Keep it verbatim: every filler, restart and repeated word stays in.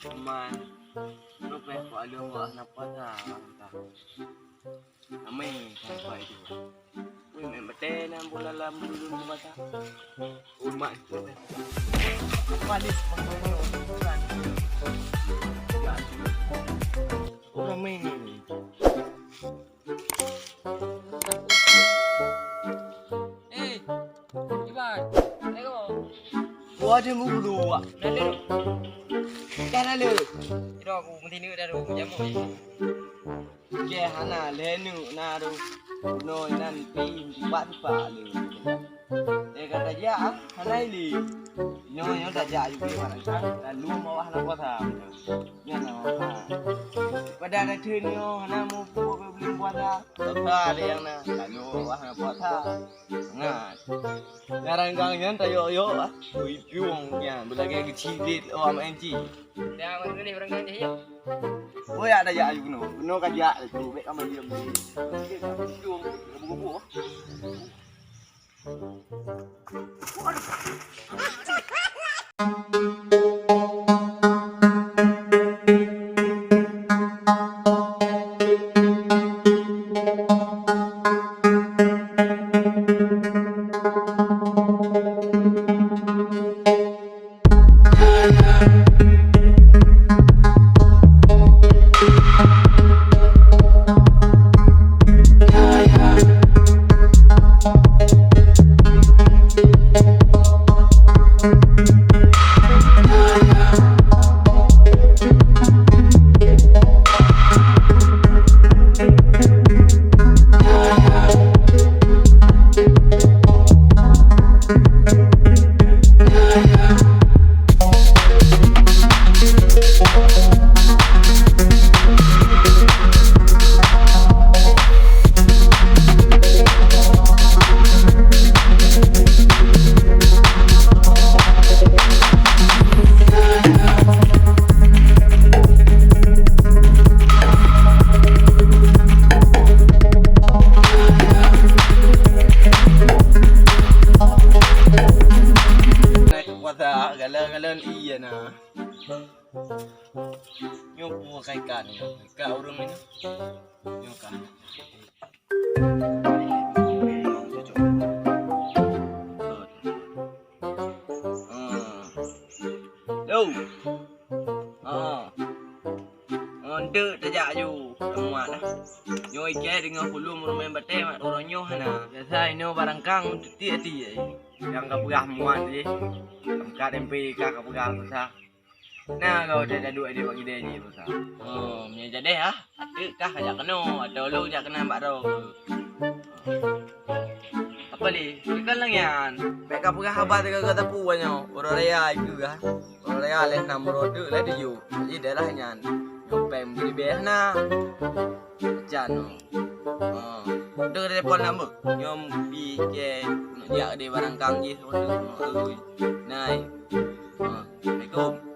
Teuma, nyoe pih kok aleueng wah napa sa? Amai, sampai tu. Wih, main betul nak bola lam bulu mata. Umat. Manis pemain orang. Orang main. Eh, Iban, assalamualaikum. Wah, dia mulu, Wak. Dah ada tu. Dah ada tu. Kira aku mesti nak dah tu, jamu ni. Keh hana lhèe neuk na rôh. Bunoe nan pih sipat-sipat lé. Eh, ka tajak, ah, hana ilé. Nyoe, nyoe tajak juga barangkang. Lalu mawah na puasa. Nyoe na mawah. Pada ada nyoe hana mupu buleuen puasa. Puasa ada yang na. Lalu mawah na puasa. Ngat. Barangkang nyan tayok-yok, ah. Ui, piong nyan. Beulagèe keucil dit, oh, amat enci. Dah, Abang Saleh, barangkang jih, ya. Oh, ya, dah, ya, ayu keunoe. Keunoe ka jak laju. Bèk ka mandum lé. Bubu-bubu. Naik kuasa, galon-galon iya na. Nyoe peue kai ka nyoe? Kai ka ureueng nyoe. Nyoe ka. Ah. Lo. Ah. Ngon deuk tajak aju, muat lah. Nyoe ikei deungon pulung meureumain batèe mat uroe nyoe hana. Biasa inoe barangkang tiek-tiek. Nyang ka peugah muat jih. Angkat M P ka, ka peugah susah. Na gau watèe taduek di bak gidée jih susah. Oh, meunyoe jadeh ah, ateuk kah kajak keunoe, atau lôn jak keunan bak droe. Apa lé? Bukan lagèe nyan. Bèk ka peugah haba teuka-teuka sapeue nyoe. Uroe raya ikeu kah. Uroe raya lhèe nam uroe teuk lhèe tujoh. Jadi dah lah nyan. Nyoe pèng bri bèe na. Macam nyoe. Ha. Deuh telepon nambah. Nyoe pi ke nak jak di barangkang jih. Waduh, ui. Nai. Ha. Assalamualaikum.